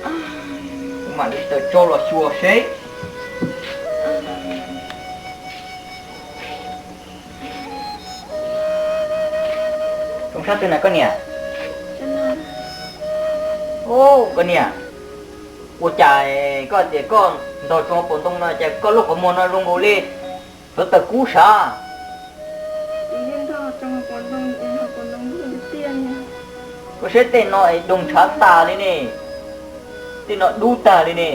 Kuv mam li tawm tso los xyuas seb. Zoo sab twg na koj niam? Koj niam, ua cas koj tias koj ntog tsoo pom ntoo no ces koj lub qhov muag no zoo nkaus li hluav taws kub sav? Koj saib tej no es doog ntshav tas li ne, tej no dub tag li ne.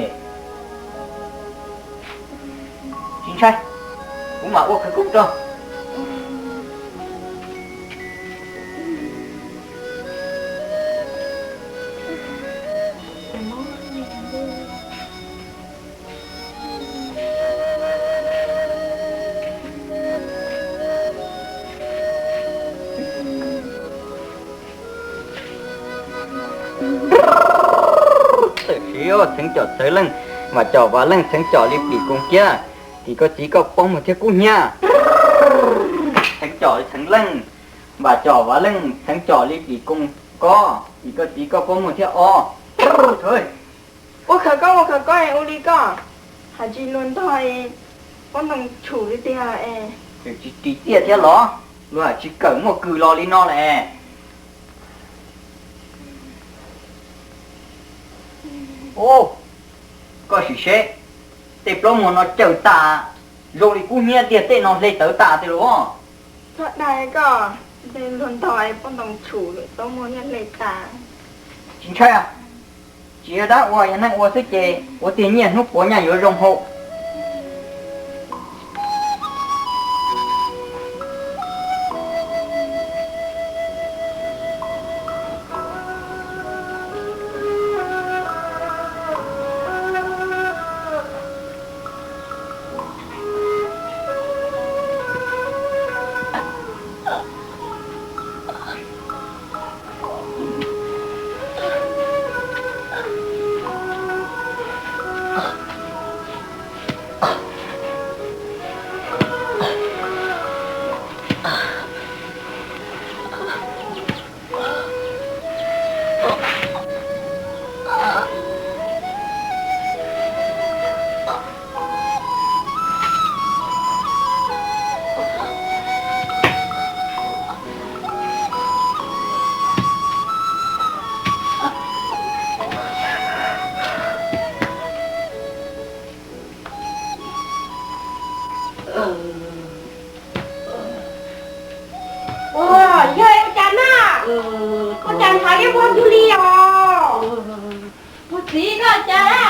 Tsis ntshai, kuv mam ua khawv koob rau. Tam sim txheev com txheev leej, Vam Com Vam Leej txheev com li pim koos kiab, tim koj txiv koj pob muag thiab kub hnyiab. Txheev com txheev leej, Vam Com Vam Leej txheev com li pim koos kob, tim koj txiv koj pob muag thiab ob. Ua khawv koob ua khawv koob es ua li koj, hais tsis luag ntog pob ntoo tshum li tiag es. Tsis ris txiaj thiab los? Luag hais tsis kawm muaj kws los li no lawm. Ub, koj sim seb, tej plaub muag no cawm tas zoo li kub hnyiab tiag, tej no hle tawv tas tiag lauj. Txhob dag koj, luag ntog pob ntoo tshum plaub muag yeej hle tas. Tsis ntshai, tsis yog dab ua, yog neeg ua xwb ces ua tiag, nyiaj hnub puav nyaj yuav zoo hauv. Ua, yog ua cas na? Ua cas ntshav liab vog ntug li os? Ua txiv koj cas na?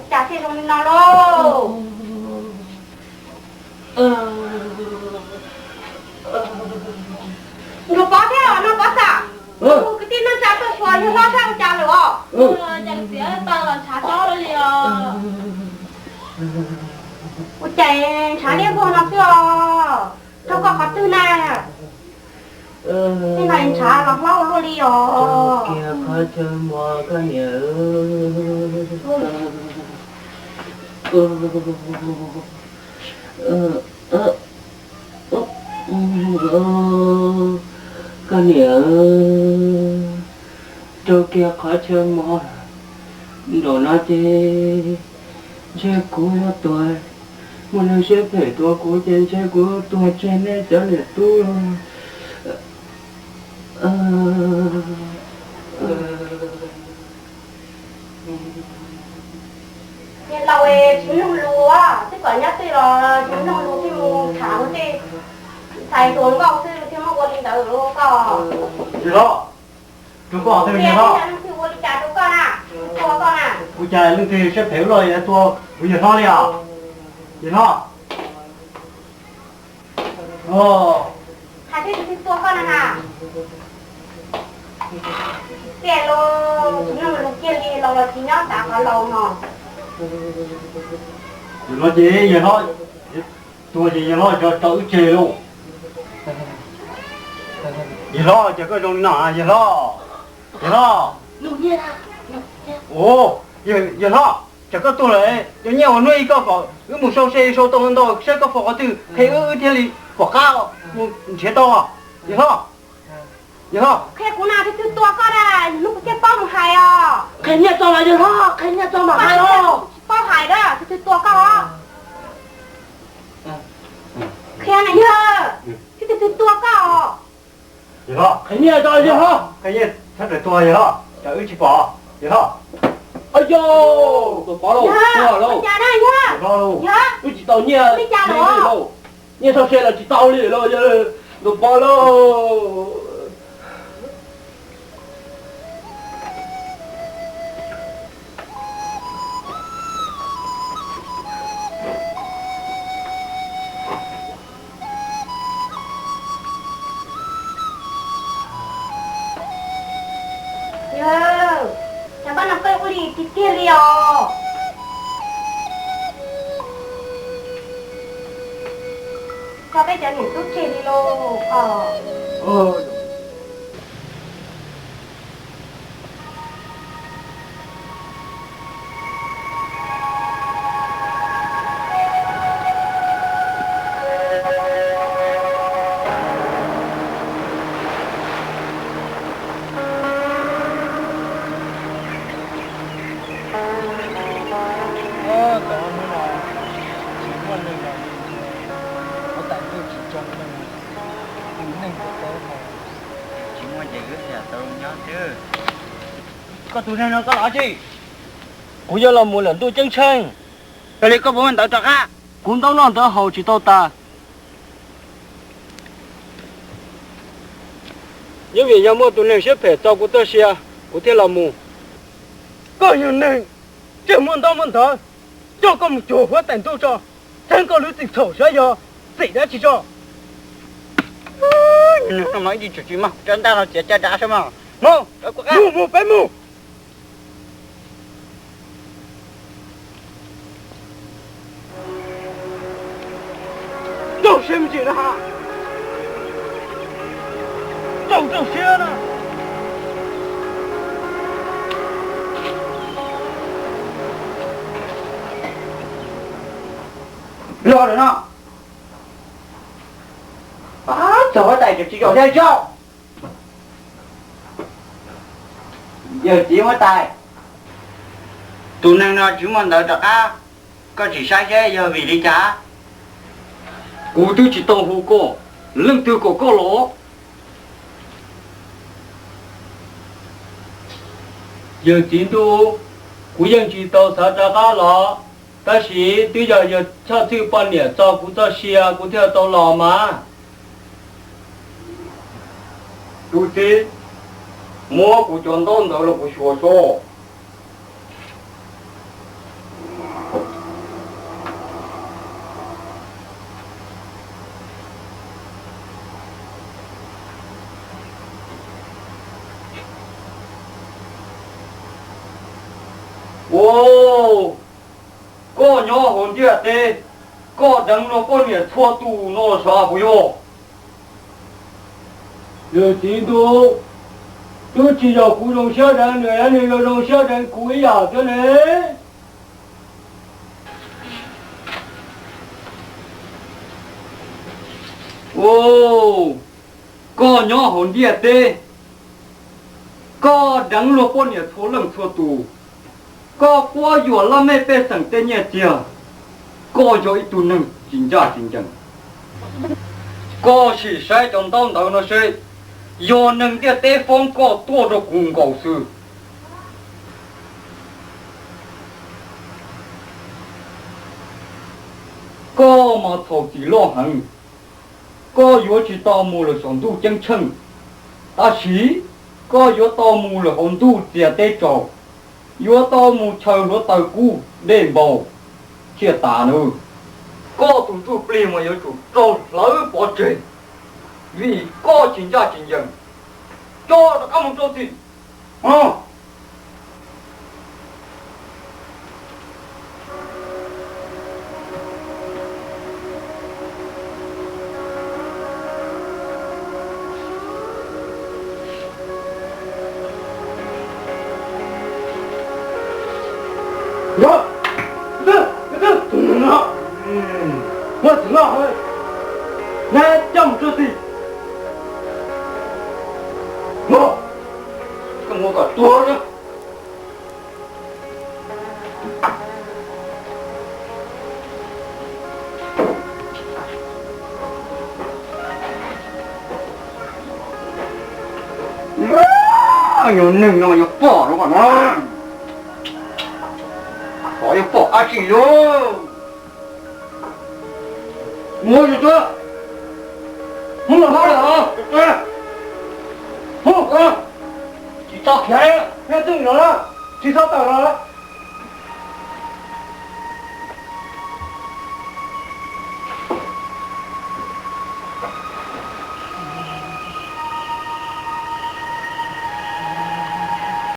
Cas thiaj zoo li no lauj? Nrug pov thiab os, nrug pov xam. Kwv tij neej tsa tuaj xyuas yawg hlob saib ua cas lawm os. Cas txiav taw los ntshav tsob li os. Ua cas ntshav liab vog no xwb os? Raug koj qhov twg na? Tej no ntshav los hlob ua luaj li os. Kiag qhov chaw mos koj niam. Koj niam, rau kiag qhov chaw mos nraum no ces ntshe kuv yuav tuag. Muaj neeg siab phem tua kuv ces ntshe kuv tuag tseg nej cov niam tub. Niam laus es tsis mloog lus, twb kom nyob twj los tsis mloog lus, thiaj mus tham ua ntej, txhais hluas nkauj xwb thiaj muab ua li ntawd koj. Niam hlob, rau koj, niam hlob, leej twg ua li cas rau koj na? Ua cas leej twg siab phem ua luaj tua kuv yawg hlob li os? Yawg hlob. Hais tias tus twg tua koj na na? Tiag los tsis mloog lus kiag li, laus los tsis nyob nram qhov laus no. Yawg hlob ces yawg hlob, tua ces yawg hlob tso wb tseg lauj. Yawg hlob, cas koj zoo li no yawg hlob? Yawg hlob. Ua, yawg hlob, cas koj tuag lawm, cov nyiaj uas hnub ib koj kom wb mus sau se sau tau ntau saib koj faus qhov twg qhia wb, wb thiaj li pom qab mus nrhiav tau. Yawg hlob. Yawg hlob, qhia kuv na, tus twg tua koj na, hnub kuv thiaj paub mus hais os. Qhia nyiaj tso mas yawg hlob, qhia nyiaj tso mas hais os. Tsis paub hais na, tus twg tua koj os? Qhia na yawg, tus twg tua koj os? Yawg hlob, qhia nyiaj tso yawg hlob. Qhia nyiaj txhob tua yawg hlob, tsam wb tsis pom yawg hlob. Au yau, tus pov lauj, tua lauj. Wb tsis tau nyiaj li lauj. Nyiaj txog se los tsis tau li lauj, tus pov lauj. Yawg, cov npab no koj ua li tiag tiag li os. Tso peb cov niam tub tseg li lauj os. Tau hnub no tsis muaj neeg los li, huab tais ntuj tsis coj neeg, tus neeg tus teb mas tsis muaj ces wb xiam tau nyob xwb. Koj tus neeg no koj los tsi? Kuv yuav los mus lawm ntuj ceeb tsheej. Yog li koj puas muaj ntawv rov qab? Kuv ntaub noj ntawv haus tsis tau tas. Yeej vim yog muaj tus neeg siab phem txo kuv txoj sia, kuv thiaj los mus. Koj yog neeg tseem muaj ntaub muaj ntawv, coj koj mus cuag huab tais ntuj tso, txeeb koj lub txim txhaum saib yog txim dab tsi tso. Ib tsam tsis mag kuv rab ntaj no txiav caj dab saib mas. Mus, mus, peb mus. Rau siab me ntsis na ha. Rau, rau siab na. Los lawm no. Pab txog huab tais tseem tsis zaum thiab tso. Yawg txiv huab tais, tus neeg no tsis muaj ntawv rov qab, koj tsis saib seb yog vim li cas? Kuv twb tsis tau hu koj, leej twg kom koj los? Yawg txiv ntuj, kuv yeej tsis tau xav rov qab los, tab sis twb yog yawg txhob txwj poj niam txo kuv txoj sia kuv thiaj tau los mas. Tus txiv, muab kuv cov ntaub ntawv los kuv xyuas seb. Ua, koj nyob hauv ntiaj teb, koj deev luag poj niam txhua tus no sav puas yog? Yawg txiv ntuj, twb tsis yog kuv zoo siab deev nws, nws yuav zoo siab deev kuv ib yam thiab ne. Ua, koj nyob hauv ntiaj teb, koj deev luag poj niam txhua leej txhua tus, koj quab yuam laj mej pej xeem tej nyiaj txiag, koj yog ib tug neeg tsis ncaj tsis ncees. Koj sim saib cov ntaub ntawv no seb, yog neeg ntiaj teb foob koj tuaj rau kuv nkaus xwb. Koj mas txhaum txim loj heev, koj yuav tsis tau mus lawm saum ntuj ceeb tsheej, tab sis koj yuav tau mus lawm hauv ntuj txias teb tsaus, yuav tau mus chaws hluav taws kub dej npau thiaj tas nawb. Koj tus ntsuj plig mas yuav tsum raug hlawv pov tseg, vim koj tsis ncaj tsis ncees. Coj rov qab mus rau txim. Mus kom tuag na. Yog neeg no yog pom no kom no, xyov yog pom dab tsi lauj. Mus, mus, mus, mus, mus, tsis tau khiav, nyob twj ywm no, tsis txhob tawm los.